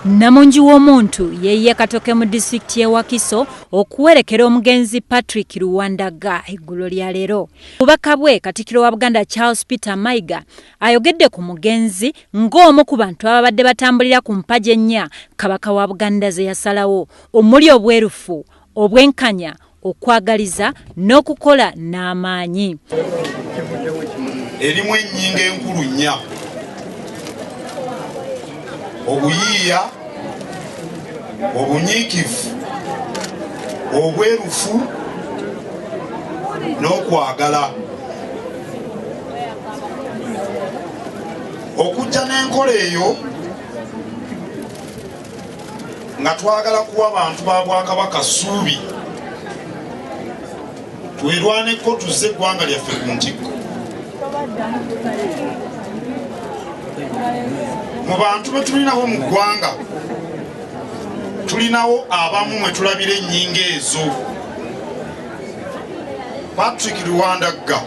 Namungi w'omuntu yeeyiye Katoke mu disitulikiti y'e Wakiso okuwerekera omugenzi Patrick Luwandaga eggulo lya leero. Bubaka bwe Katikkiro wa Buganda Charles Peter Mayiga ayogedde ku mugenzi ng'omu ku bantu ababadde batambulira ku mpagi ennya Kabaka wa Buganda ze yasalawo omuli obwerufu, obwenkanya, okwagaliza n'okukola n'amaanyi. Erimu ennyingo enkulu nnya: obuyiiya, obunyiikivu, obwerufu n'okwagala. Okujja n'enkola eyo nga twagala kuwa abantu ba Bwakabaka ssuubi, twerwaneko tuzze eggwanga lyaffe ku ntikko. Mu bantu be tulinawo mu ggwanga, tulinawo abamu mwe tulabira ennyingo ezo. Patrick Luwandagga,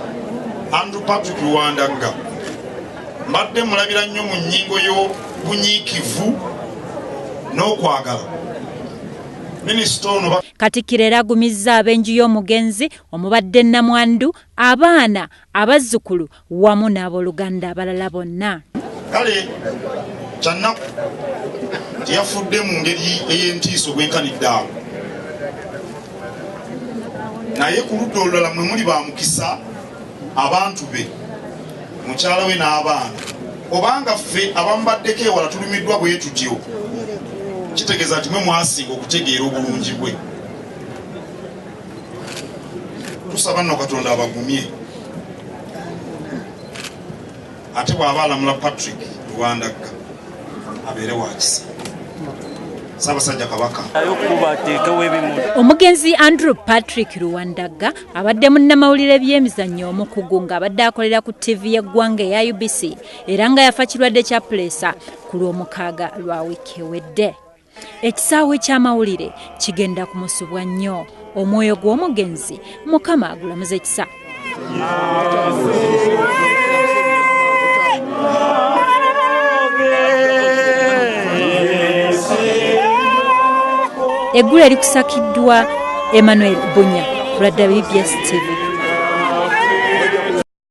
Andrew Patrick Luwandagga, mbadde mulabira nnyo mu nnyingo y'obunyiikivu n'okwagala. Minisita ono Katikkiro era agumizza ab'enju y'omugenzi omubadde nnamwandu, abaana, abazzukulu wamu n'abooluganda abalala bonna. Kale kyannaku teyafudde mu ngeri ey'entiisa obwenkanidde awo, naye ku ludda olulala mwe muli ba mukisa abantu be, mukyala we n'abaana. Obanga ffe abamubaddeko ewala tulumiddwa bwe tutyo, kitegeeza nti mwe mwasinga okutegeera obulungi bwe. Tusaba nno Katonda abagumye, ate bw'aba alamula Patrick Luwandagga abeere wa kisa. Ssaabasajja Kabaka. Omugenzi Andrew Patrick Luwandaga abadde munnamawulire by'emizannyo omukugu ng'abadde akolera ku TV y'eggwanga eya UBC era nga yafa kirwadde kya puleesa ku Lwomukaaga lwa wiiki ewedde. Ekisaawe ky'amawulire kigenda kumusubwa nnyo. Omwoyo gw'omugenzi Mukama agulamuze ekisa. Eggulu erikusakiddwa Emmanuel Bunya ku lwa WBS TV.